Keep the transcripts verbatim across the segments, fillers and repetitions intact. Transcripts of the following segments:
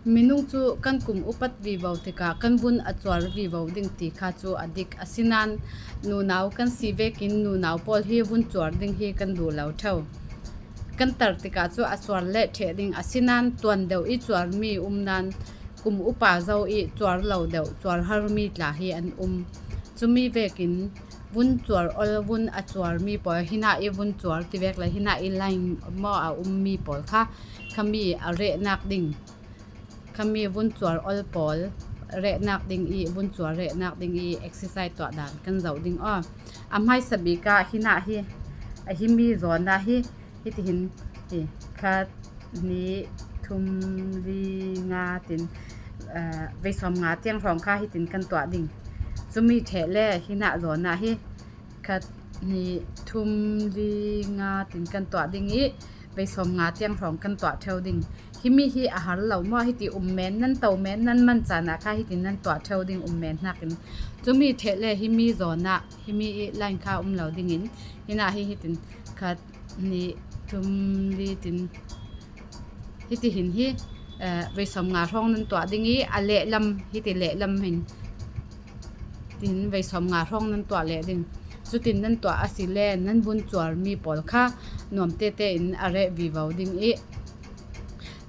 Minung cu kan kum upat vivo tikah kan vun a cuar vivo ding ti kha cu a dik. Asinain nunau kan si vekin nunau pawl hi vun cuar ding hi kan duh lo ṭheu. Kan tar tikah cu a cuar le ṭheh ding, asinain tuan deuh i cuarmi um nain kum upa zo i cuar lo deuh cuar harmi tla hi an um. Cumi vekin vun cuar ol, vun a cuarmi pawl, hinah i vun cuar ti vek le hinah i line maw a ummi pawl kha khami a rehnak ding, khami vun cuar ol pawl rehnak ding i, vun cuar rehnak ding i exercise tuah dan kan zoh ding aw. A hmaisa bik ah hinah hi, a himi zawn ah hi, hitihin hi, khat, hnih, thum, li, nga tin, aa, vei sawm nga tiang hrawng kha hitin kan tuah ding. Cumi ṭheh le hinah zawn ah hi, khat, hnih, thum, li, nga tin kan tuah ding i, vei sawm nga tiang hrawng kan tuah ṭheu ding. Himi hi a har lo maw, hiti um men, nan to men, nan man caan ah kha hitin nan tuah ṭheu ding um men hnakin. Cumi ṭheh le himi zawn ah, himi i line kha um lo dingin, hinah hi hitin khat, hnih, thum, li tin, hitihin hi, eh, vei sawm nga hrawng nan tuah ding i, a lehlam, hiti lehlam hin, tihin vei sawm nga hrawng nan tuah leh ding. Cutin nan tuah asile nan vun cuarmi pawl kha nuam tete in a reh vivo ding i,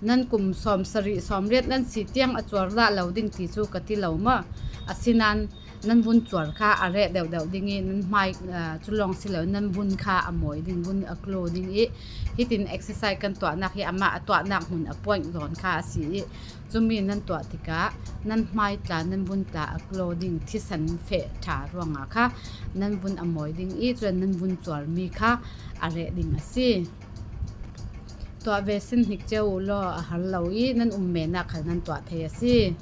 nan kum sawm sarih, sawm riat nan si tiang a cuar lah lo ding ti cu ka ti lo maw? Asinain nan vun cuar kha a reh deuhdeuh ding i, nan hmai, aa, cu lawng si lo, nan vun kha a mawi ding, vun a claw ding i, hitin exercise kan tuahnak hi amah a tuahnak hmun a point zawn kha a si i, cumi nan tuah tikah nan hmai tla, nan vun tla a claw ding, thisen feh ṭha ruangah kha nan vun a mawi ding i, cun nan vun cuarmi kha a reh ding a si. Tuah ve sin hnik cio u law, a har lo i nan um men ah khal nan tuah thei a si.